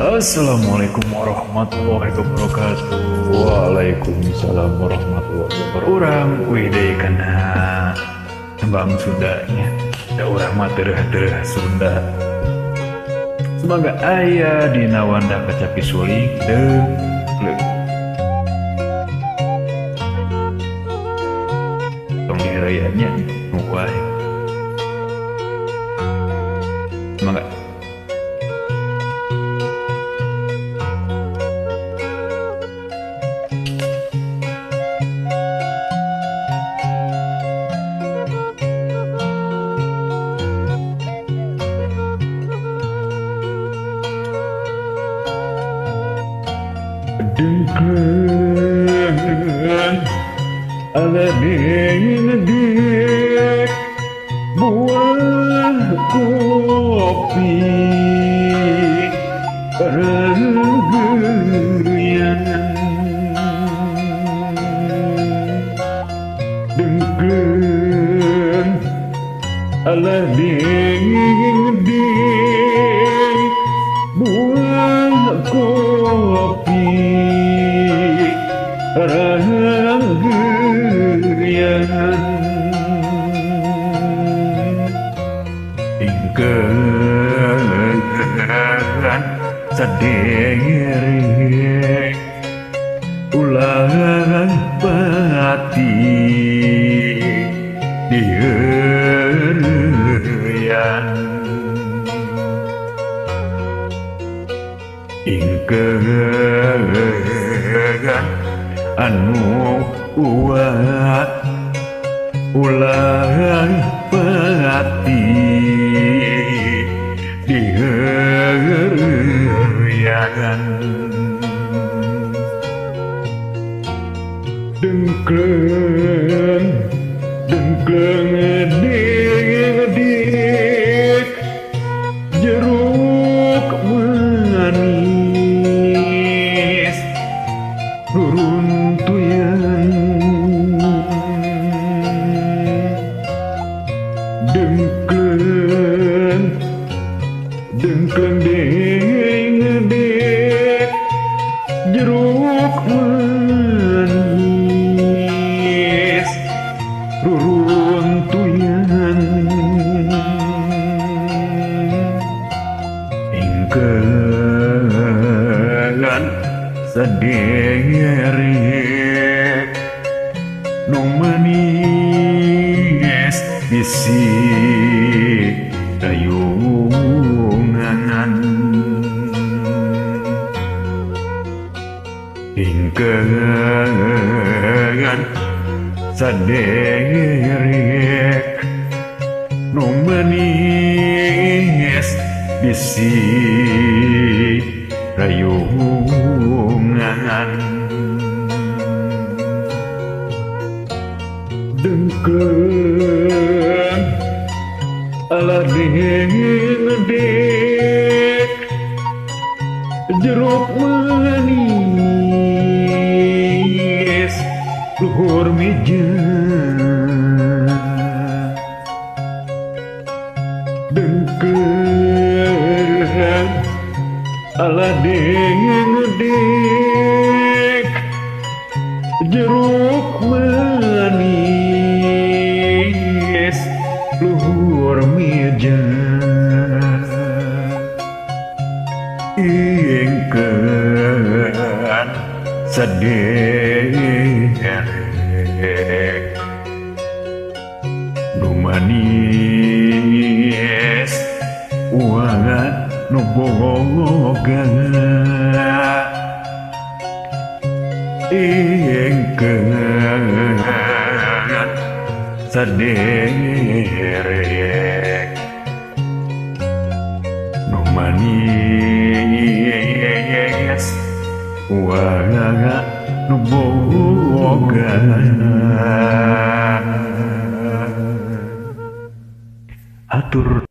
Assalamualaikum warahmatullahi wabarakatuh. Waalaikumsalam warahmatullahi wabarakatuh. Urang uih deui kana tembang Sundanya. Da urang mah tereuh-tereuh Sunda. Semoga aya dina wanda kacapi suling deung. Tong diheureuyan nya nu wae. Semoga dengkeng ala ding buah kopi renggeyan dengkeng ala ding buah kopi ranggeyan ingkeun saderek ulah pati diheureuyan ingkeun anu uat ulah pati diheureuyan dengkleng dengkleng dik jeruk manis ruruntuyan dengkleng dengkleng ding jeruk manis ruruntuyan ingkeun saderek nu manis bisi dayungan ingkeun saderek nu manis bisi rayungan dengkleng ala ding jeruk manis luhur meja dengkleng ala ding jeruk manis luhur meja ingkeun saderek nu manis uangan nu boga ingkeun saderek nu manis uangan nu boga. Atur.